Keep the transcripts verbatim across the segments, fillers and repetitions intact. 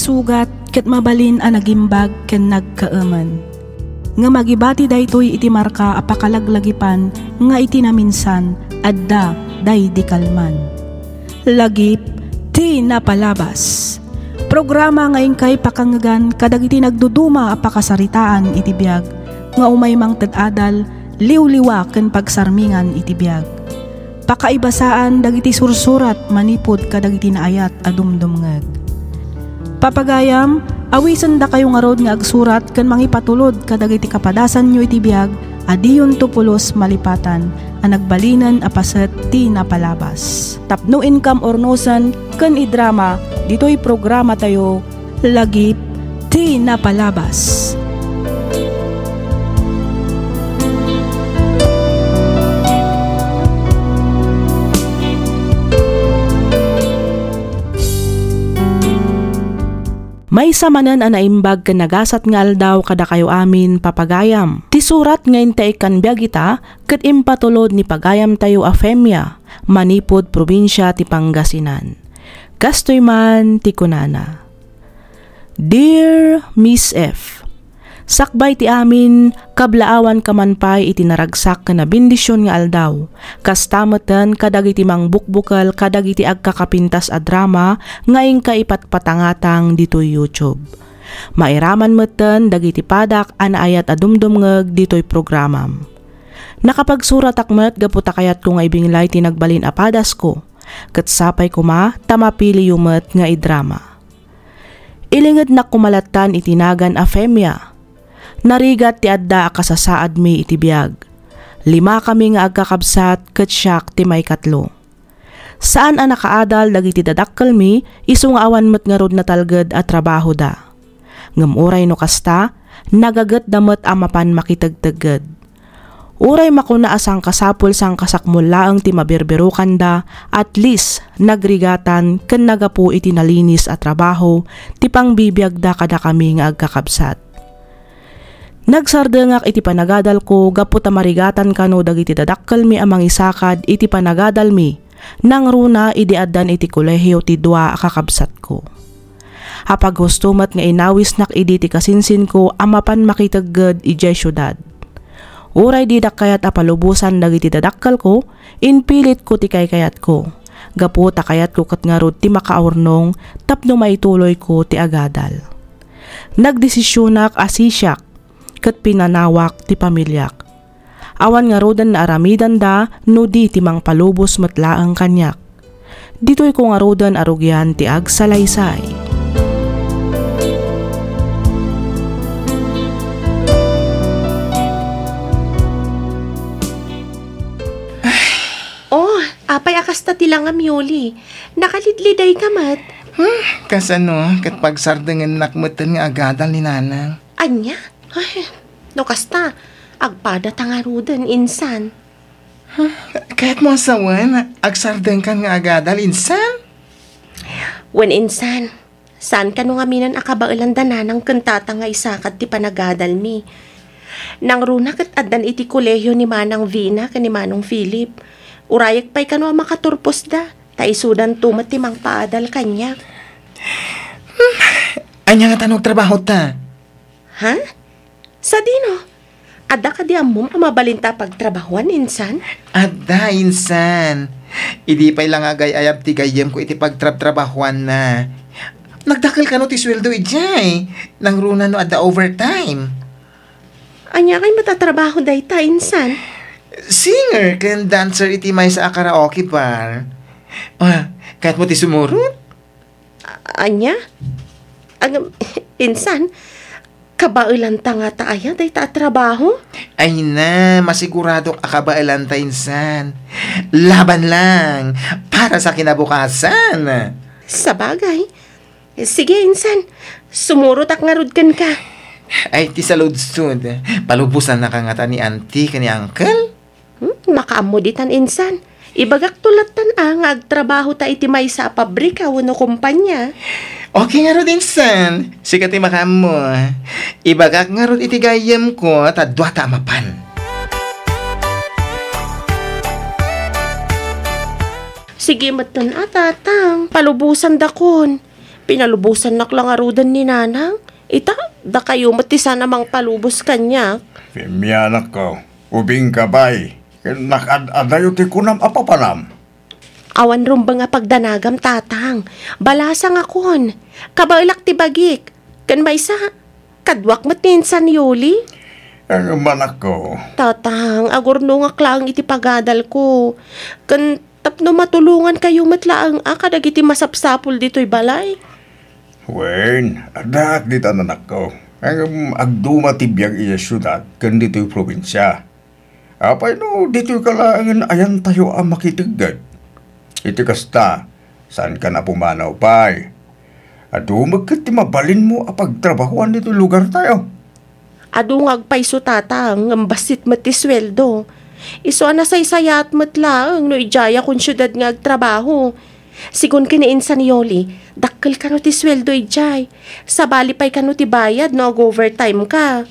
Sugat ket mabalin a nagimbag ken nagkaemen. Ngem agibati daytoy iti marka a pakalaglagipan nga iti naminsan, adda daydi kalman. Lagip ti napalabas. Programa nga inkay pakangegan kadagiti nagduduma a pakasaritaan iti biag nga umay mangted adal, liwliwa ken pagsarmingan iti biag. Pakaibasaan dagiti sursurat manipud kadagiti naayat a dumdumngeg. Papagayam, awisendakayo ngarud nga agsurat ken mangipatulod kadagiti kapadasanyo iti biag a diyonto pulos malipatan a nagbalinen a paset ti napalabas. Tapno inkam urnosen ken idrama ditoy programatayo, Lagip ti Napalabas. Maysa manen a naimbag ken nagasat nga aldaw kadakayo amin, papagayam. Ti surat nga inta ikkan biag ita ket impatulod ni pagayamtayo a Femia manipud probinsia ti Pangasinan. Kastoy man ti kunana, Dear Miss F, sakbay ti amin, kablaawanka man pay iti naragsak ken nabendision nga aldaw. Kasta metten kadagiti mangbukbukel kadagiti agkakapintas a drama nga inka ipatpatangatang ditoy YouTube. Mairaman metten dagiti padak a naayat a dumdumngeg ditoy programam. Nakapagsuratak met gapu ta kayatko nga ibinglay ti nagbalin a padasko, ket sapay koma ta mapiliyo met nga idrama. Ilingednak koma lattan iti nagan a Femia. Narigat ti adda a kasasaadmi iti biag. Limakami nga agkakabsat ket siak ti maikatlo. Saan a nakaadal dagiti dadakkelmi isu nga awan met ngarud natalged a trabahoda. Ngem uray no kasta, nagagetda met a mapan makitegtegged. Uray makuna a sangkasapul sangkasakmol laeng ti mabirbirokanda, at least nagrigatan ken nagapu iti nalinis a trabaho ti pangbibiagda kadakami nga agkakabsat. Nagsardengak iti panagadalko gapu ta marigatan kano dagiti dadakkelmi a mangisakad iti panagadalmi nangruna idi addan iti kolehio ti dua a kakabsatko. Apaghusto met nga inawisnak idi ti kasinsinko a mapan makitegged idiay siudad. Uray didak kayat a palubosan dagiti dadakkelko, impilitko ti kaykayatko, gapu ta kayatko ket ngarud ti makaurnong tapno maituloyko ti agadal. Nagdesisionak a sisiak ket pinanawak ti pamiliak. Awan ngaruden naaramidanda no di ti mangpalubos met laeng kaniak. Ditoyko ngaruden a rugian ti agsalaysay. Oh, apay a kasta ti langam, Yoli? Nakalidlidayka met. Hmm, kasano ket pagsardengennak metten nga agadal ni Nanang. Ania? Ay, no kasta, agpada ta ngaruden, insan. Hmm, kayatmo a sawen, agsardengkan nga agadal, insan? Wen, insan, saan kano ngamin a kabaelan da Nanang ken Tata nga isakad ti panagadalmi. Nangruna ket addan iti kolehio ni Manang Vina ken ni Manong Philip. Urayek pay kano a makaturposda, ta isudanto met ti mangpaadal kaniak. Hmm, ania ngata no agtrabahota? Ha? Sadino? Adda kadi ammom a mabalinta a pagtrabahuan, insan? Adda, insan. Idi pay la nga agay-ayab ti gayyemko iti pagtrabtrabahuanna. Nagdakkel kano ti sueldo idiay. Nangruna no adda overtime. Ania kay met a trabaho dayta, insan? Singer ken dancer iti maysa a karaoke bar. Ah, kayatmo ti sumurot? A-, ania? Agam, insan, kabaelanta ngata aya dayta a trabaho? Ay na, masiguradok a kabaelanta, insan. Laban lang, para sa kinabukasan. Sabagay. Sige, insan, sumurotak ngarud kenka. Ay, ti saludsod, palubosannaka ngata ni auntie ken ni uncle? Hmm, makaammo ditan, insan. Ibagakto lattan a nga agtrabahota iti maysa a pabrika wenno kompania. Okay ngarud, insan. Sika ti makaammo. Ibagak ngarud iti gayyemko ta duata a mapan. Sige metten a, Tatang. Palubosandakon. Pinalubosannak la ngaruden ni Nanang. Ita, dakayo met ti saan a mangpalubos kaniak. Femi, anakko, ubingka pay. Nakaad-adayo ti kunam a papanam. Awan rumbeng a pagdanagam, Tatang. Balasangakon. Kabaelak ti bagik. Ken maysa, kaduak met ni insan Yoli. Ngem, anakko. Tatang, agurnongak laeng iti pagadalko. Ken tapno matulongankayo met laeng a kadagiti masapsapul ditoy balay. Wen, addaak ditan, anakko. Ngem agduma ti biag idiay siudad ken ditoy probinsia. Apay no ditoyka laengen ayantayo a makitegged? Iti kasta, saankan a pumanaw pay. Adu met ket ti mabalinmo a pagtrabahoan ditoy lugartayo. Adu nga agpayso, Tatang, ngem bassit met ti sueldo. Isu a nasaysayaat met laeng no idiayakon siudad nga agtrabaho. Sigun ken ni insan Yoli, dakkel kano ti sueldo idiay. Sabali pay kano ti bayad no ag-overtime ka.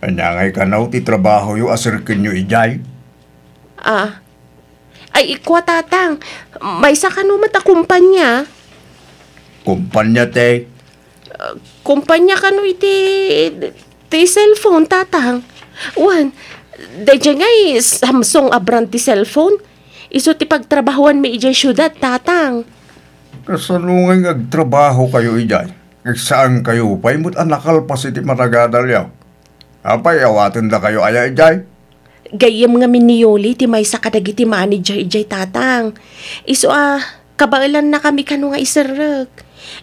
Ania ngay kano ti trabahoyo a serkenyo idiay? Ah. Ay, ikua, Tatang. Maysa kano met a kumpanya? Kumpanya ti? Ah, kumpanya kano iti, ti cellphone, Tatang? Wen, daydiay ngay Samsung a brand ti cellphone. Isu ti pagtrabahoanmi idiay siudad, Tatang. Kasano ngay nga agtrabahokayo idiay? Saankayo pay met a nakalpas iti managadalyo? Apay, awatendakayo aya idiay? Gayyem ngamin ni Yoli ti maysa kadagiti manager idiay, Tatang. Isu a, kabaelannakami kano nga iserrek.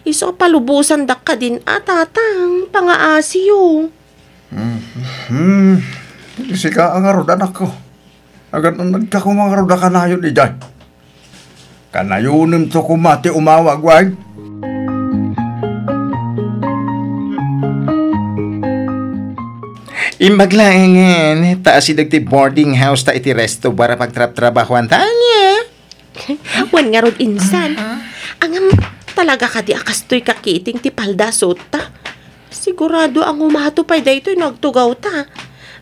Isu a palubosandak kadin a, Tatang, pangaasiyo. Hmm. Hmm. Sika a ngarud, anakko. Agan-annadka koma ngarud a kanayon idiay. Kanayonemto koma ti umawag, wen? Imbag laengen, ta asideg ti boarding house ta iti resto bar a pagtraptrabahoan ta ania? Wen ngarud, insan. Aha. Ngem, talaga kadi a kastoy kakiting ti palda a suotta? Sigurado a ngumato pay daytoy no agtugawta.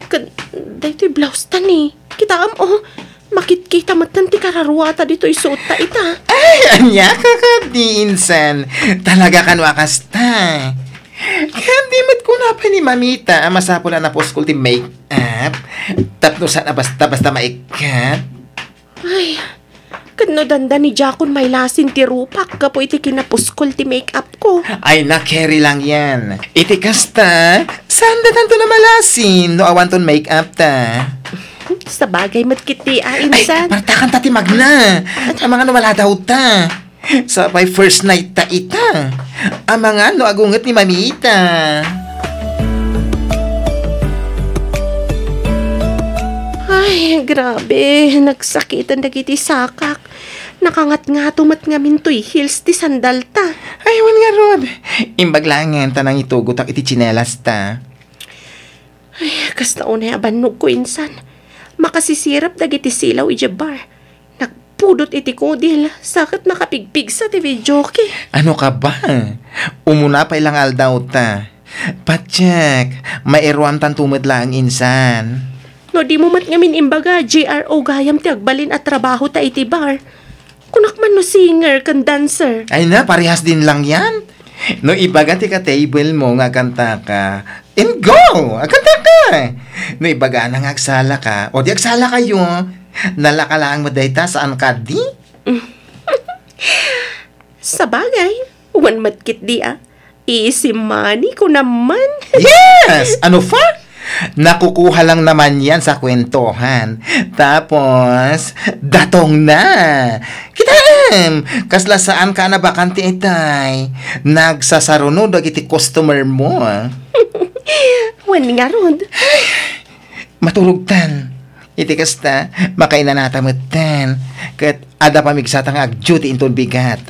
Ket daytoy blouse ta ni. Kitaem, o. Makitkita metten ti kararuata ditoy suotta ita. Ay, ania ka kadi, insan? Talaga kano a kasta? Ket di met kuna pay ni mamita a masapul a napuskol ti make-up tapno saan a basta-basta maikkat? Ay, ket no dandani diakon mailasin ti rupak gapu iti kinapuskol ti make-up ko. Ay, na, carry lang yan. Iti kasta, saan da tanto na malasin no awanton make-up ta? Sabagay met kiti a, ay, insan. Partakan ta ti magna. Amangan no maladaw ta. Sa pay first night ta ita. Amangan no agunget ni mamita. Ay, grabe. Nagsakiten dagiti sakak. Nakangatngato met ngamin toy heels ti sandal ta. Ay, wen ngarud. Imbag laengen ta nangitugotak iti tsinelas ta. Ay, kasta unay a bannogko, insan. Makasisirap dagiti silaw idiay bar. Nagpudot iti kudil, sa ket nakapigpigsa ti videoke. Ano ka ba? Umuna pay lang aldaw ta. Patiek, mairuamtanto met laeng, insan. No dimo met ngamin imbaga, J R O gayam ti agbalin a trabaho ta iti bar. Kunak man no singer ken dancer. Ay na, parehas din lang yan. No ibaga ti ka-table mo nga agkantaka, and go! Agkantaka! No ibagana nga agsalaka, o di agsalakayo. Nalaka laeng met dayta, saan kadi? Sabagay, wen met ketdi a. Easy money ko naman. Yes! Ano pa? Nakukuha lang naman yan sa kwentohan. Tapos, datong na. Kitaem, kasla saan ka a nabakante itay. Nagsasaruno dagiti customer mo. Wen ngarud. Maturogtan. Iti kasta, makainanata metten. Ket adda pamigsata nga agduty inton bigat.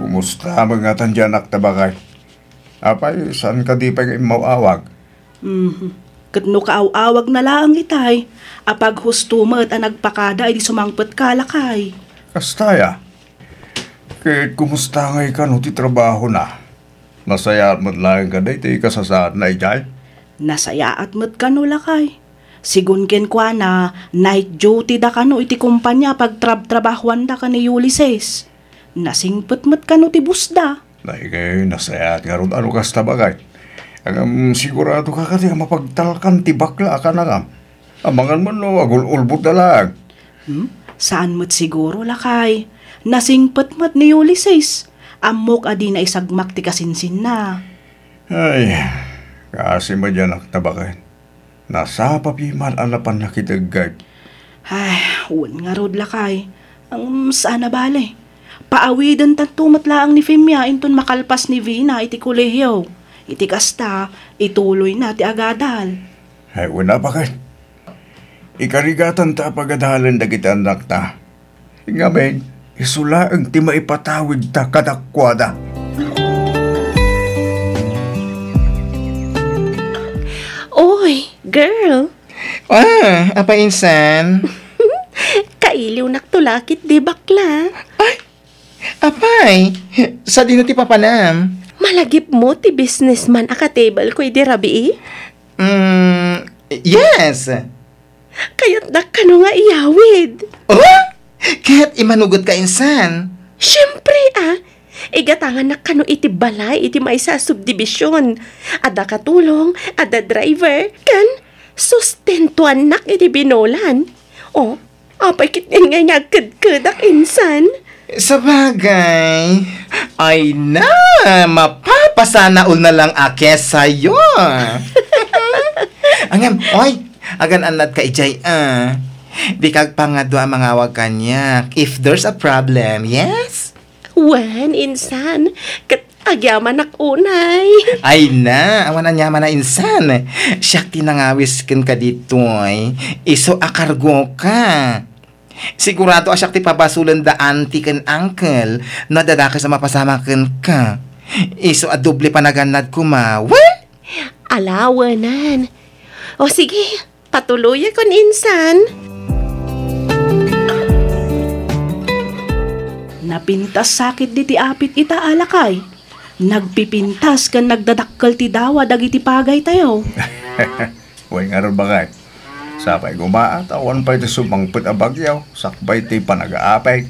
Kumusta met ngatan di anakta, baket? Apay, saan kadi pay nga immaw-awag? Mhm. Ket no kaaw-awagna laeng itay, apaghusto met a nagpakada idi sumangpetka, lakay. Kasta aya. Ket kumusta ngay kano ti trabahona? Nasayaat met laeng kadi ti kasasaadna idiay? Nasayaat met kano, lakay. Sigun kenkuana, night duty da kano iti kompania pagtrabtrabahuanda ken ni Ulysses. Nasingpet met kano ti boss da. Daytoy, nasayaat ngarud a no kasta, baket. Ngem sigurado ka kadi a mapagtalkan ti bakla a kanakam? Amangan man no agul-ulbod da laeng. Hmm? Saan met siguro, lakay. Nasingpet met ni Ulysses. Ammok a dina isagmak ti kasinsinna. Ay, kasi madianak ta, baket. Nasapa piman a napan nakitegged. Ay, wen ngarud, lakay. Ang saan a bale. Paawiden tanto met laeng ni Femia inton makalpas ni Vina iti kolehiyo. Iti kasta, ituloyna ti agadal. Ay, wen a, baket. Ikarigatan ta a pagadalen dagiti annakta. Ngamin, isu laeng ti maipatawidta kadakuada. Oy, girl! Ah, apay insan? Kailiwnak to lakit di bakla. Ay, apay, sadino ti papanam? Malagipmo ti businessman a ka-table ko idi rabii? Mm, yes. Kayatdak kano nga iyawid. Oh? Ket imanugot ka insan? Siempre, ah. Igatangannak kano iti balay iti maysa a subdivision. Adda katulong, adda driver, ken sustentuannak iti binolan. Oh, apay ket ngay nga agkedkedak insan? Sabagay. Ay na, mapapasanaol na lang a kesayo. Ngem, oy, agan-annad ka idiay, ah. Dika agpangadua a mangawag kaniak if there's a problem, yes? Wen, insan, ket agyamanak unay. Ay na, awan aniaman a insan. Siak ti nangawis kenka ditoy. Isu a kargoka. Sigurado a siak ti pabasolen da auntie ken uncle no adda dakes a mapasamak kenka. Isu a doble panagannad koma. Wen? Ala, wenan. O sige, patuloyakon insan. Napintas sakit diti apit ita a lakay. Nagpipintas ken nagdadakkel ti dawa dagiti pagaytayo. Wen ngarud, baket. Sapay koma ta awan pay ti sumangpet a bagyo sakbay ti panagaapek.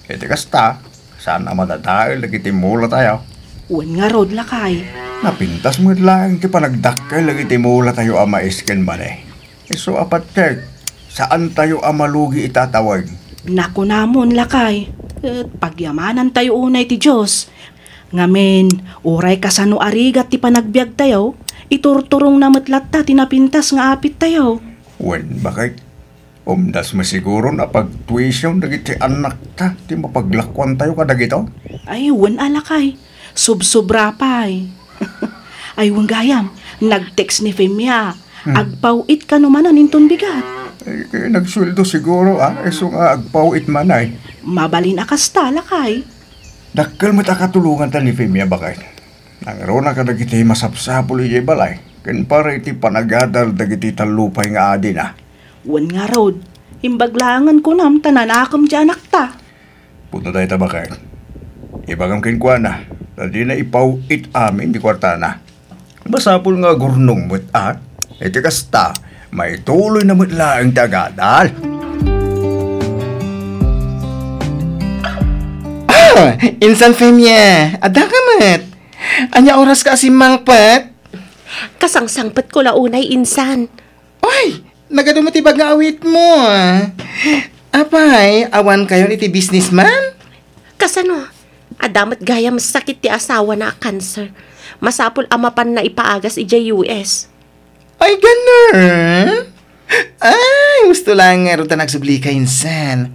Iti kasta, saan a madadael dagiti mulatayo. Wen ngarud, lakay. Napintas met laeng ti panagdakkel dagiti mulatayo a mais ken mani. Isu a patiek, saantayo a malugi ita a tawen. Nakunamon, lakay, ket pagyamanantayo unay ti Dios. Ngamin, uray kasano a rigat ti panagbiagtayo, iturturongna met latta ti napintas nga apittayo. Wen, baket. Umdas masiguron a pagtuition dagiti annakta ti mapaglakuantayo kadagito? Ay, wen a, lakay. Subsobra pay. Ay, wen gayam, nag-text ni Femia. Hmm. Agpaw-it kano manen inton bigat. Ay, kay nagsueldo siguro, ah. Isu nga agpaw-it man ay. Mabalin a kasta, lakay. Dakkel met a katulonganta ni Femia, baket. Nangruna kadagiti masapsapul idiay balay, ken para iti panagadal dagiti tallupay nga adina. Wen ngarud, imbag laengen kunam ta nanakem ti anakta. Pudno dayta, baket. Ibagam kenkuana, ta dina ipaw-it amin ti kuartana. Masapul nga agurnong met, a. Iti kasta, maituloyna met laeng ti agadal. Ah, insan Femia, adda ka met? Ania oras ka a simmangpet? Kasangsangpetko la unay, insan. Oy, nagadu met ti bag nga awitmo, a. Apay, awan kayon iti businessman? Kasano? Adda met gayam sakit ti asawana a cancer. Masapul a mapanna ipaagas idiay U S. Ay, ganun? Ay, husto laeng ngarud ta nagsubli ka, insan.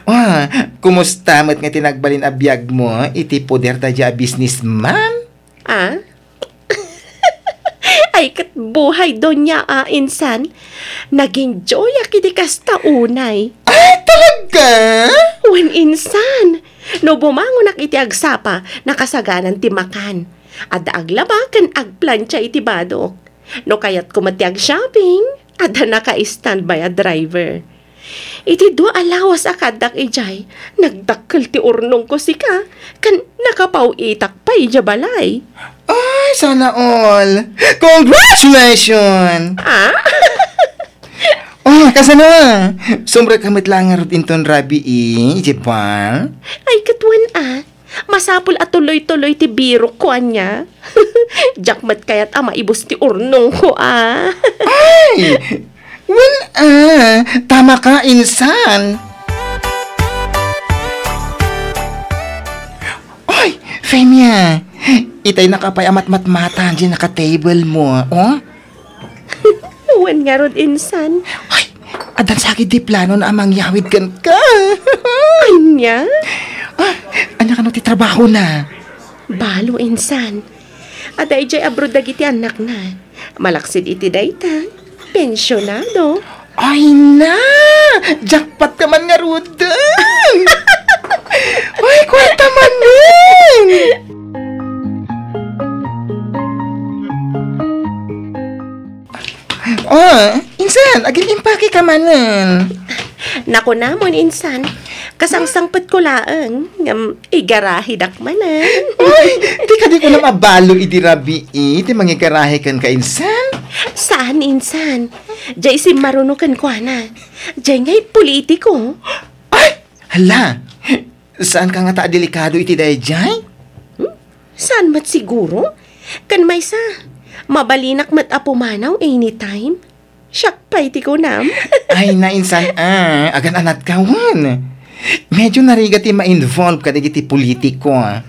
Ah, kumusta met nga ti nagbalin a biagmo iti poder daydiay a businessman? Ah? Ay, ket buhay, doña, a, insan. Nag-enjoyak iti kasta unay. Ay, talaga? Wen, insan. No bumangonak iti agsapa, nakasaganan ti makan. Adda aglaba ken agplancha iti badok. No kayatko met ti ag-shopping, adda naka-standby a driver. Iti dua a lawas a kaaddak idiay, nagdakkel ti urnongko sika, ken nakapaw-itak pay idiay balay. Ay, sana all! Congratulations! Ah? Ah, kasano? Sumrek ka met laeng ngarud inton rabii, idiay bar? Ay, ket wen a. Masapul a tuloy-tuloy ti birok ko ania. Diak met kayat a maibus ti urnong ko a. Ay! Wen a, tama ka, insan. Ay, Femia, itay nakapay a matmatmatan diay naka-table mo, oh? Wen ngarud, insan. Ay, addan sa di plano na a mangyawid kenka. Ania? Ah, ania kano ti trabaho na? Balo, insan. Adda idiay abroad dagiti annakna. Malaksid iti dayta, pensionado. Ay na! Jackpot ka man ngaruden! Ay, kwarta manen! Oh, insan, agin-impake ka manen. Nakunamon, insan, kasangsangpetko laeng, ngem igarahidak manen. Uy, ti kadi kunam a balo idi rabii, ti mangigarahi kenka, insan? Saan, insan. Diay simmaruno kenkuana. Diay ngay politiko. Ay, hala, saan ka ngata a delikado iti daydiay? Hmm? Saan met siguro? Ken maysa, mabalinak met a pumanaw anytime. Siak pay ti kunam. Ay, na, insan, ah, agan-anadka wen. Medyo narigat ti ma-involve kadagiti politiko, ah.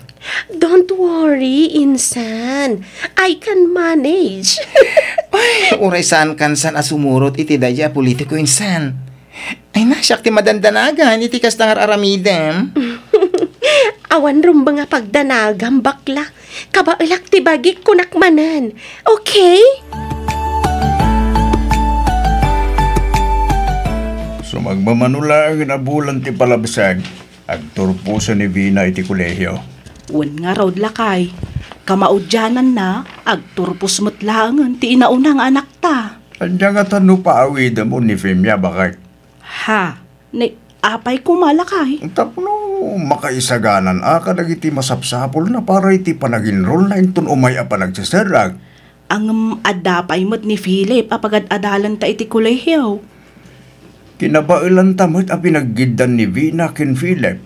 Don't worry, insan. I can manage. Ay, uray saan kansan a sumurot iti daydiay a politiko, insan. Ay, na, siak ti madandanagan iti kasta nga ar-aramidem. Awan rumbeng a pagdanagam, bakla. Kabaelak ti bagik, kunak manen. Okay? Sumagmamano laengen a bulan ti palabsag, agturposen ni Vina iti kolehio. Wen ngarud, lakay. Kamaudiananna, agturpos met laengen ti inauna nga anakta. Ania ngata no paawidem ni Femia, bakay? Ha? Ni, apay koma, lakay? Tapno makaisaganan a kadagiti masapsapulna para iti panag-enrollna inton umay a panagseserrek. Ngem adda pay met ni Philip a pagad-adalanta iti kolehio. Kinabaelanta met a pinaggiddan ni Vina ken Philip.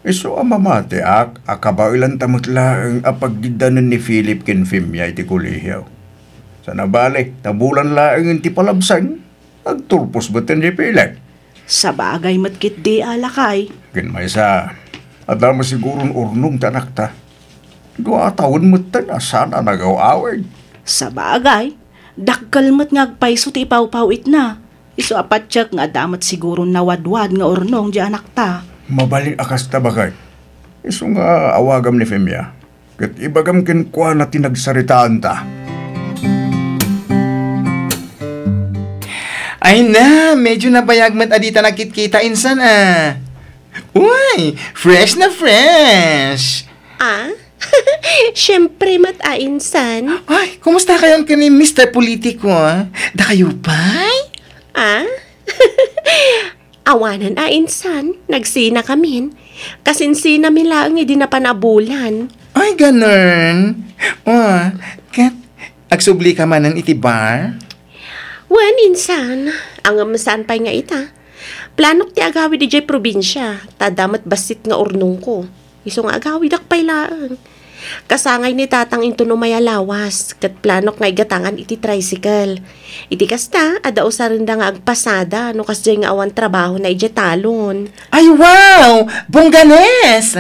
Isu a mamatiak a kabaelanta met laeng a paggiddanen ni Philip ken Femia iti kolehio. Sana bale, ta bulan laeng ti palabsag, agturpos met ni Philip. Sabagay met ketdi a lakay. Ken maysa, adda met siguron urnong ti anakta. Dua a tawen metten a saan a nagaw-awid. Sabagay, dakkel met nga agpayso ti ipawpaw-itna. Isu a patiek nga adda met siguron nawadwad nga urnong diay anakta. Mabalin a kasta, bakay. Isu nga awagam ni Femia. Ket ibagam kenkuana ti nagsaritaanta. Ay na, medyo nabayag met a dita nagkitkita, insan, ah. Uy, fresh na fresh! Ah? Siyempre met a, insan. Ay, kumusta kayon ken ni Mister Politiko, ah? Dakayo pay? Ah? Awanen a, insan, nagsinakamin. Kasinsinami laeng idi napan a bulan. Ay, ganun. Oh, ket agsubli ka manen iti bar? Wen, insan, ngem saan pay nga ita. Planok ti agawid idiay probinsia, ta adda met bassit nga urnongko. Isu nga agawidak pay laeng. Kasangay ni Tatang inton umay a lawas, ket planok nga igatangan iti tricycle. Iti kasta, adda usarenda nga agpasada no kasdiay nga awan trabahona idiay talon. Ay, wow! Bongganes!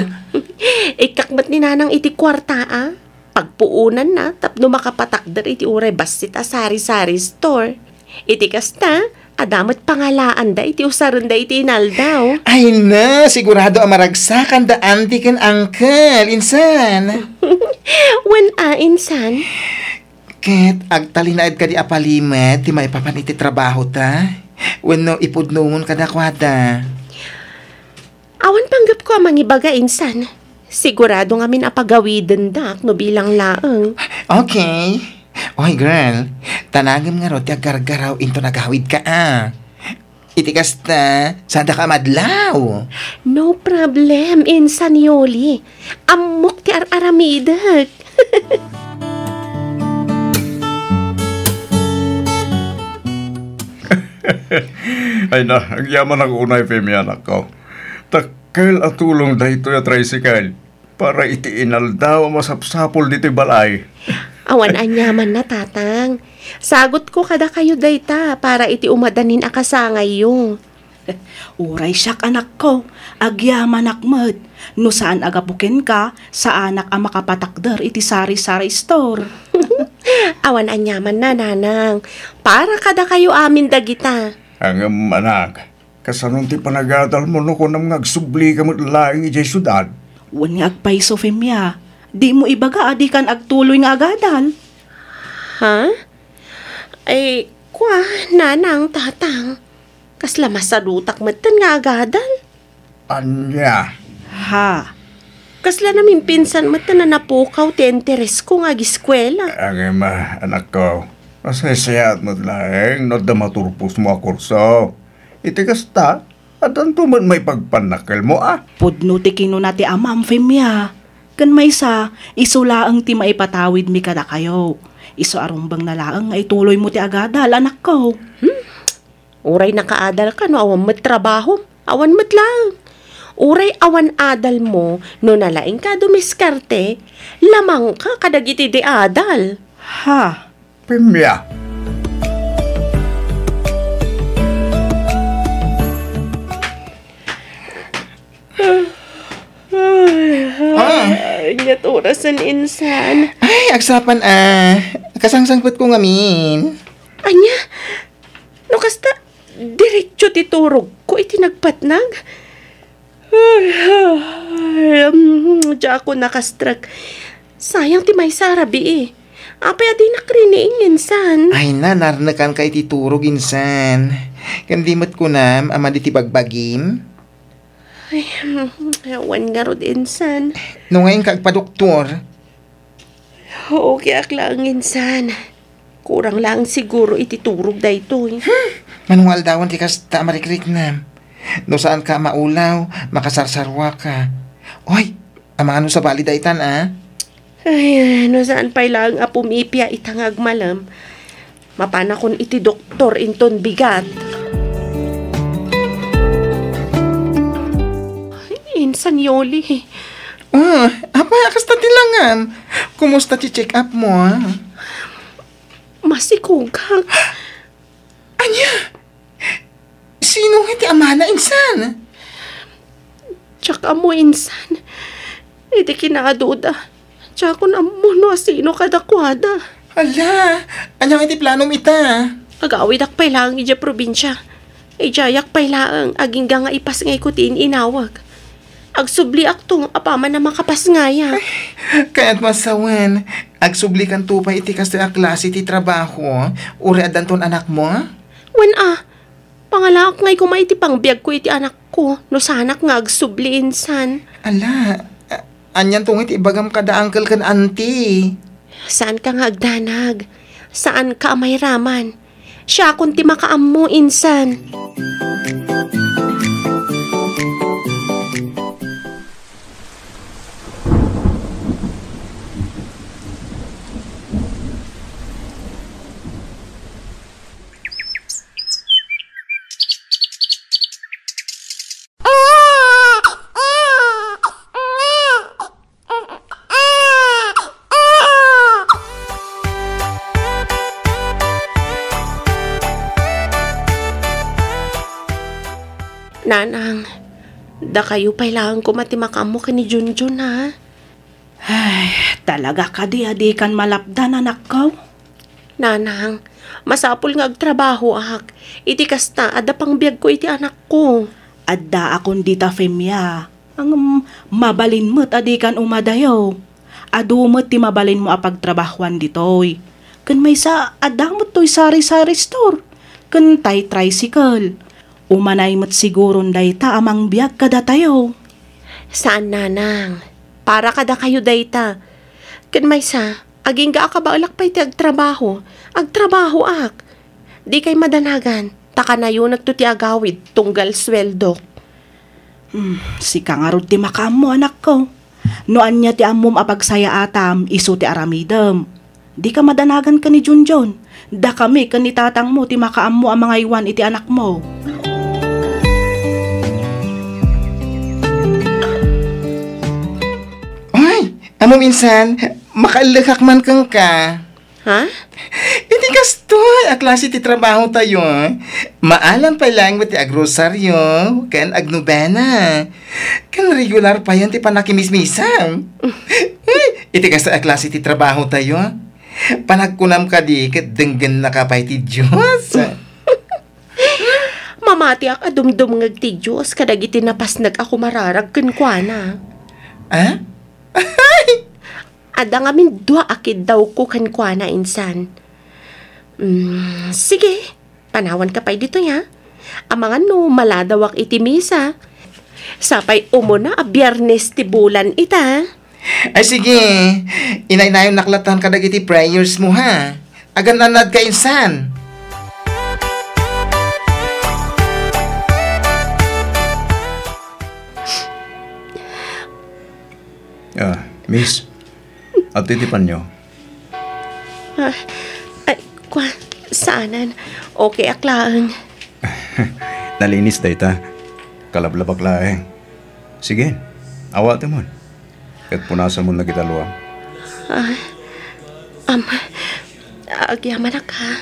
Ikkak met ni Nanang iti kuarta, a. Pagpuonanna tapno makapatakder iti uray bassit a sari-sari store. Iti kasta, adda met pangalaanda iti usarenda iti inaldaw. Ay na, sigurado a maragsakanda auntie ken uncle, insan. Wen a, insan. Ket agtalinaed kadi a palimed ti maipapan iti trabahota? Wenno ipudnongon kadakuada? Awan panggepko a mangibaga, insan. Sigurado ngamin a pagawidendak no bilang laeng. Okay. Oy, girl, tanagem ngarud ti aggargaraw inton agawidka, a. Iti kasta, saanda ka madlaw. No problem, insan Yoli. Ammok ti ar-aramidek. Ay na, agyamanak unay, Femi, anakko. Dakkel a tulong daytoy a tricycle para iti inaldaw a masapsapul ditoy balay. Awan aniamanna, Tatang. Sagutko kadakayo dayta para iti umadanin a kasangayyo. Uray siak, anakko, agyamanak met. No saan a gapu kenka, saanak a makapatakder iti sari-sari store. Awan aniamanna, Nanang. Para kadakayo amin dagita. Ngem, anak, kasanon ti panagadalmo no kunam nga agsublika met laeng idiay siudad? Wen nga agpayso, Femia. Dimo ibaga a dikan agtuloy nga agadal. Ha? Ay, kua, Nanang, Tatang. Kasla masadutak metten nga agadal. Ania? Ha? Kasla namimpinsan metten a napukaw ti interesko nga agiskuela. Ngem, anakko, masaysayaat met laeng no adda maturposmo a kurso. Iti kasta, addanto met maipagpannakkelmo a. Pudno ti kinuna ti amam, Femia. Ken maysa, isu laeng ti maipatawidmi kadakayo. Isu a rumbengna laeng nga ituloymo ti agadal, anakko. Hmm? Uray nakaadalka no awan met trabahom, awan met laeng. Uray awan adalmo no nalaingka a dumiskarte, lamangka kadagiti di adal. Ha? Femia. Ay, Ah. Ania ti orasen, insan? Ay, agsapan a. Kasangsangpetko ngamin. Ania? No kasta, diretso ti turogko iti nagpatnag? Ay, ay, mm, diakon nakastrek. Sayang ti maysa a rabii. Apay a dinak riniing, insan? Ay na, narnekanka iti turog, insan. Ken di met kunam a madi ti bagbagim? Ay, mm, awan ngarud, insan. No nga inka agpadoktor? Okay ak laeng, insan. Kurang laeng siguro iti turog daytoy. Hmm, mano nga aldawan ti kasta a marikriknam? No saanka a maulaw, makasarsarwaka. Oy, amangan no sabali daytan, a? Ay, no saan pay laeng a pumipia ita nga agmalem, mapanakon iti doktor inton bigat. Ay, insan Yoli. Ah, apay a kasta ti langam? Kumusta ti check-up mo, a? Masikogak. Ania? Sino nga ti amana, insan? Diak ammo, insan. Iti kinaaduda, diakon ammo no asino kadakuada. Hala, ania nga iti planom ita? Agawidak pay laeng idiay probinsia. Idiayak pay laeng agingga nga ipasngayko ti in-inawag. Agsubliakto apaman a makapasngayka. Ay, kayatmo a sawen, agsublikanto pay iti kastoy a klase ti trabaho, uray addanton anakmo? Wen a, pangalaak ngay koma iti pangbiagko iti anakko, no saanak nga agsubli, insan. Ala, a-, anianto ngay ti ibagam kada uncle ken auntie? Saanka nga agdanag. Saanka a mairaman. Siakon ti makaammo, insan. Nanang, dakayo pay laeng koma ti makaammo ken ni Junjun, ha? Ay, talaga kadi a dikan malapdan, anakko? Nanang, masapul nga agtrabahoak. Iti kasta, adda pangbiagko iti anakko. Addaakon dita, Femia. Ngem, mabalin met a dikan umadayo. Adu met ti mabalinmo a pagtrabahoan ditoy. Ken maysa, adda met toy sari-sari store. Ken tay tricycle. Umanay met siguron dayta a mangbiag kadatayo. Saan, Nanang. Para kadakayo dayta. Ken maysa, agingga a kabaelak pay ti agtrabaho, agtrabahoak. Dikay madanagan, ta kanayonekto ti agawid tunggal sueldok. Hmm, sika ngarud ti makaammo, anakko. No ania ti ammom a pagsayaatam, isu ti aramidem. Dika madanagan ken ni Junjun. Dakami ken ni tatangmo ti makaammo a mangaywan iti anakmo. Ay, ammom insan, makaellekak man kenka. Ha? Iti kastoy a klase ti trabaho tayo, maalam pay laeng met ti agrosaryo ken agnobena. Ken regular payen ti panakimismisa. Uy, iti kastoy a klase ti trabaho tayo, panagkunam kadi ket denggennaka pay ti Dios. Mamatiak a dumdumngeg ti Dios kadagiti napasnek a kumararag kenkuana. Ah? Adda ngamin dua a kiddawko kenkuana insan. Mm, sige, panawanka pay ditoy, ha? Amangan no maladawak iti misa. Sapay umuna a Biyernes ti bulan ita. Ay, sige. Inaynayonak latta kadagiti prayers mo, ha? Agan-annadka insan. Ah, miss, adtoy ti panyo. Ah, ay, kua, saanen. Okay ak laeng. Nalinis dayta. Kalablabak laeng. Sige, awatemon. Ket punasamon dagiti aluam. Ah, am, agyamanak, ha?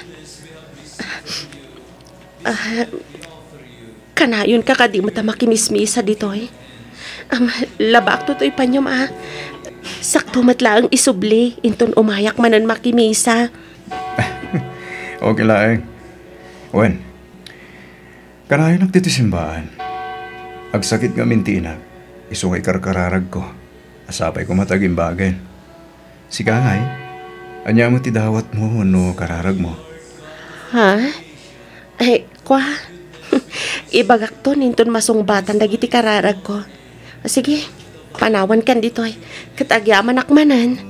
Ah, kanayonka kadi met a makimismisa ditoy? Am, labaakto toy panyom, a. Sakto met laeng isubli, inton umayak manen makimisa. Okay laeng. Wen, kanayonak ditoy simbaan. Agsakit ngamin ti inak, isu nga ikarkararagko. Sapay koma ta agimbagen. Sika ngay, ania met ti dawatmo wenno kararagmo? Ha? Ay, kua. Ibagakton inton masungbatan dagiti kararagko. Sige, panawankan ditoy. Ket agyamanak manen.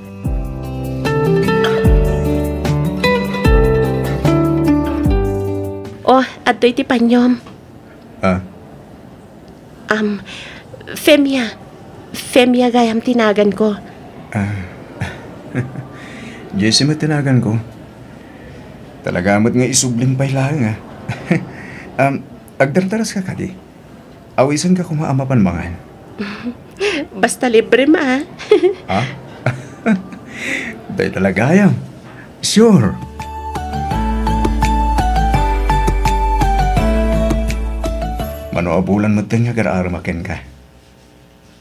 Oh, adtoy ti panyom. Ah? Am, Femia. Femia gayam ti naganko. Ah. Jessie met ti naganko. Talaga met nga isublim pay laeng, a. Am, agdardaras ka kadi? Awisenka koma a mapan mangan. Basta librem, a. Ha? Dayta la gayam. Sure. Mano a bulan metten nga agar-arem kenka.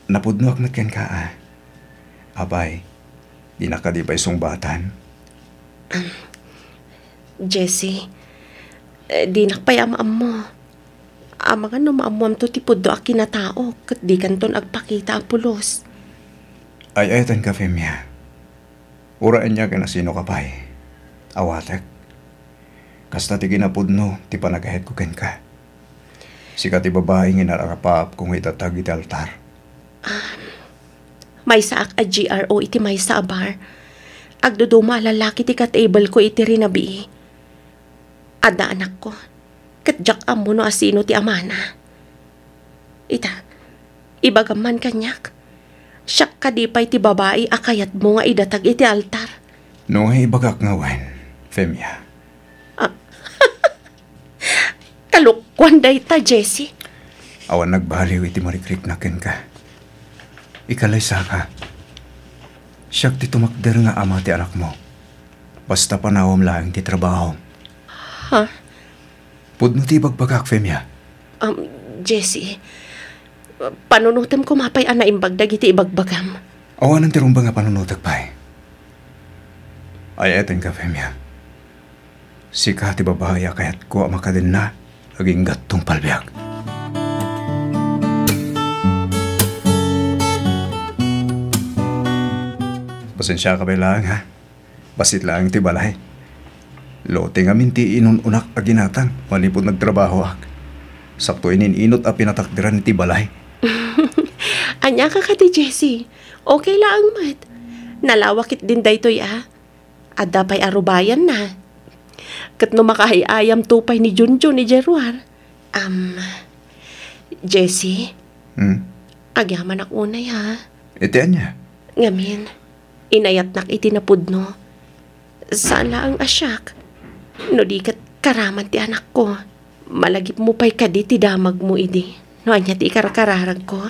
Napudnoak met kenka, a. Apay, dinak kadi pay sungbatan? Jessie, eh, dinak pay ammo. Amangan no maammoamto ti pudno a kinataok ket dikanton agpakita a pulos. Ay-ayatenka, Femia. Uray ania ken asinoka pay, awatek. Kasta ti kinapudno ti panagayatko kenka. Sika ti babai nga inararapaapko nga idatag iti altar. Maysaak a G R O iti maysa a bar. Agduduma a lalaki ti ka-table ko iti rinabii. Adda anakko, ket diak ammo no asino ti amana. Ita, ibagam man kaniak, siak kadi pay ti babai a kayatmo nga idatag iti altar? No nga ibagak nga wen, Femia. Ah, kalokuan dayta, Jessie. Awan nagbaliw iti marikriknak kenka. Ikalaysaka. Siak ti tumakder nga ama ti anakmo. Basta panawam laeng ti trabaho. Ha? Pudno ti ibagbagak, Femia. Um, Jessie, panunotem koma pay a naimbag dagiti ibagbagam. Awanan ti rumbeng a panunotek pay. Ay-ayatenka, Femia. Sika ti babai a kayatko a makadenna agingga tungpal biag. Pasensiaka pay laeng, ha? Bassit laeng ti balay. Lote ngamin ti inun-unak a ginatang manipud nagtrabahoak. Sakto inin-inut a pinatakderan iti balay. Ania ka kadi, Jessie? Okay laeng met. Nalawak ketdin daytoy, a. Adda pay a rubayanna. Ket no makaay-ayamto pay ni Junjun idiay ruar. Am, Jessie? Hmm? Agyamanak unay, ha? Iti ania? Ngamin, inayatnak iti napudno. Saan laeng a siak, no di ket karaman ti anakko. Malagipmo pay kadi ti damagmo idi no ania ti ikarkararagko?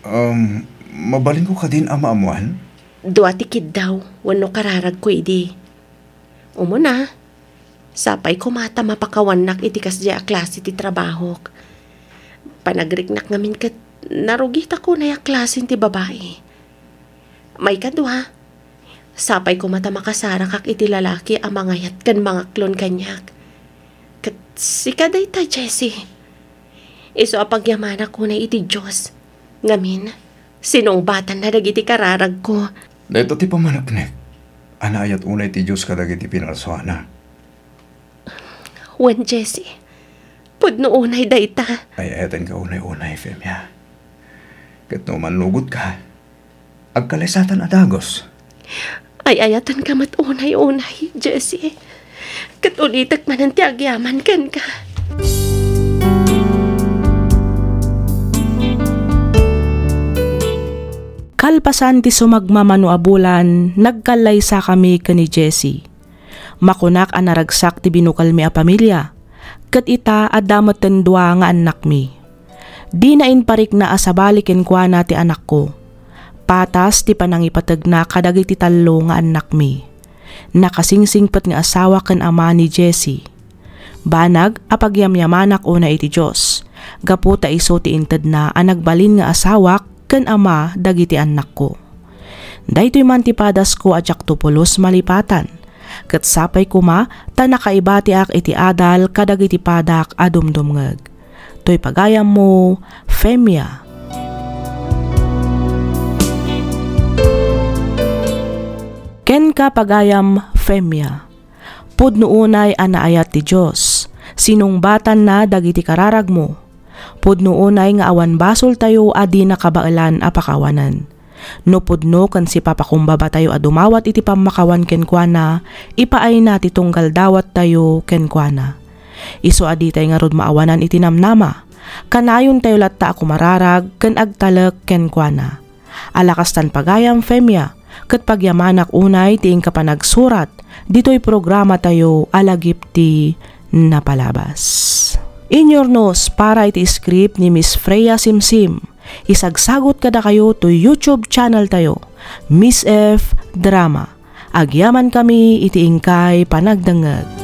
Um, mabalinko kadin a maammoan? Dua ti kiddaw wenno kararagko idi. Umuna, sapay koma ta mapakawannak iti kasdiay a klase ti trabahok. Panagriknak ngamin ket narugitak unay a klasen ti babai. Maikadua, sapay koma ta makasarakak iti lalaki a mangayat ken mangaklon kaniak. Ket sika dayta, Jessie. Isu a pagyamanak unay iti Dios. Ngamin, sinungbatanna dagiti kararagko. Dayta ti pammaneknek a naayat unay ti Dios kadagiti pinalsuana. Wen, Jessie, pudno unay dayta. Ay-ayatenka unay-unay, Femia. Ket no mannugotka, agkalaysatan a dagus. Ay-ayatenka met unay-unay, Jessie. Ket ulitek manen ti agyaman kenka. Kalpasan ti sumagmamano a bulan, nagkallaysakami ken ni Jessie. Makunak a naragsak ti binukelmi a pamilia, ket ita, adda metten dua nga annakmi. Dina imparikna a sabali kenkuana ti anakko. Patas ti panangipategna kadagiti tallo nga annakmi. Nakasingsingpet nga asawa ken ama ni Jessie. Banag a pagyamyamanak unay iti Dios, gapu ta isu ti intedna a nagbalin nga asawak ken ama dagiti annakko. Daytoy man ti padasko a diakto pulos malipatan, ket sapay koma ta nakaibatiak iti adal kadagiti padak a dumdumngeg. Toy pagayammo, Femia. Kenka, pagayam Femia. Pudno unay a naayat ti Dios. Sinungbatanna dagiti kararagmo. Pudno unay nga awan basoltayo a di nakabaelan a pakawanen. No pudno ken sipapakumbabatayo a dumawat iti pammakawan kenkuana, ipaayna ti tunggal dawattayo kenkuana. Isu a ditay ngarud maawanan iti namnama, kanayontayo latta a kumararag ken agtalek kenkuana. Alakastan pagayam Femia, ket pagyamanak unay ti inka panagsurat ditoy programatayo a Lagip ti Napalabas. Inyurnos para iti script ni Miss Freya Simsim. Isagsagut kadakayo to YouTube channel tayo, Miss F Drama. Agyamankami iti inkay panagdengngeg.